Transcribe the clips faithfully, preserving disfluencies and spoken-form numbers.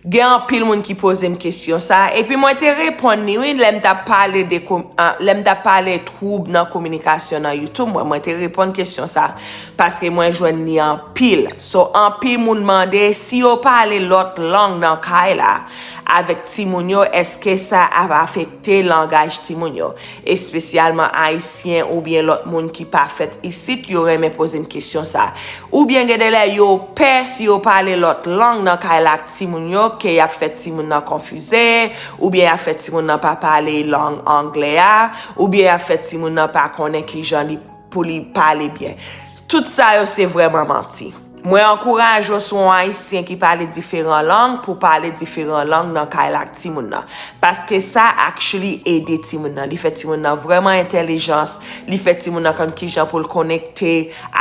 Gen anpil moun ki poze m kesyon sa, epi mwen te reponn li wi, lè m t ap pale de, lè m t ap pale twoub nan kominikasyon nan YouTube mwen, mwen te reponn kesyon sa, paske mwen jwenn li anpil. So, anpil moun mande si yo pale lòt lang nan kay la avèk timoun yo, èske sa ap afekte langaj timoun yo? Espesyalman Ayisyen oubyen lòt moun ki pa fèt isit, yo renmen poze m kesyon sa. Oubyen gen de lè yo pè si yo pale lòt lang nan kay la ak timoun yo, ke y ap fè timoun nan konfize, oubyen y ap fè timoun nan pa pale lang anglè a, oubyen y ap fè timoun nan pa konnen kijan li pou li pale byen. Tout sa yo se vrèman manti. Mwen ankouraje w si w yon Ayisyen ki pale diferan lang pou pale diferan lang nan kay la ak timoun nan. Paske sa actually ede timoun nan. Li fè timoun nan vrèman entèlijans, li fè timoun nan konn kijan pou l konekte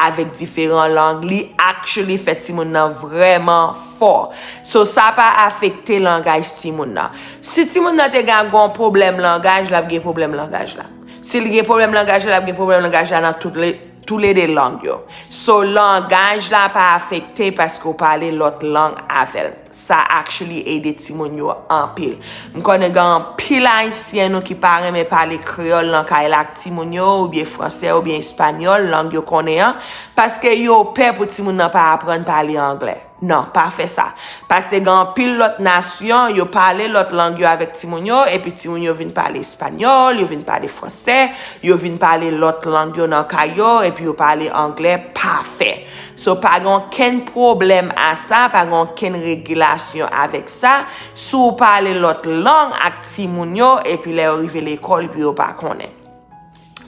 avèk diferan lang, li actually fè timoun nan vrèman fò. So sa pa afekte langaj timoun nan. Si timoun nan te gen gon pwoblèm langaj, l ap gen pwoblèm langaj la. Si l gen pwoblèm langaj la, l ap gen pwoblèm langaj la nan tout le, toulede lang yo. So langaj la pa afekte paske w pale lòt lang avè l. Sa actually ede timoun yo anpil. M konnen gen anpil Ayisyen nou ki pa renmen pale kreyòl nan kay la ak timoun yo, oubyen fransè, oubyen espanyòl, lang yo konnen an, paske yo pè pou timoun nan pa aprann pale anglè. Non, pa fè sa. Paske gen anpil lòt nasyon, yo pale lòt lang yo avèk timoun yo, epi timoun yo vin pale espanyòl, yo vin pale fransè, yo vin pale lòt lang yo nan kay yo, epi yo pale anglè pafè. So, pa gen okenn pwoblèm a sa, pa gen okenn regilasyon avèk sa. Si w pale lòt lang ak timoun yo, epi lè yo rive lekòl, epi yo pa konnen.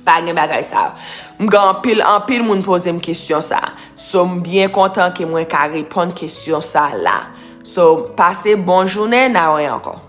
Pa gen bagay sa yo. M gen anpil, anpil moun poze m kesyon sa. So, m byen kontan ke mwen ka reponn kesyon sa la. So, pase bon jounen, n a wè ankò.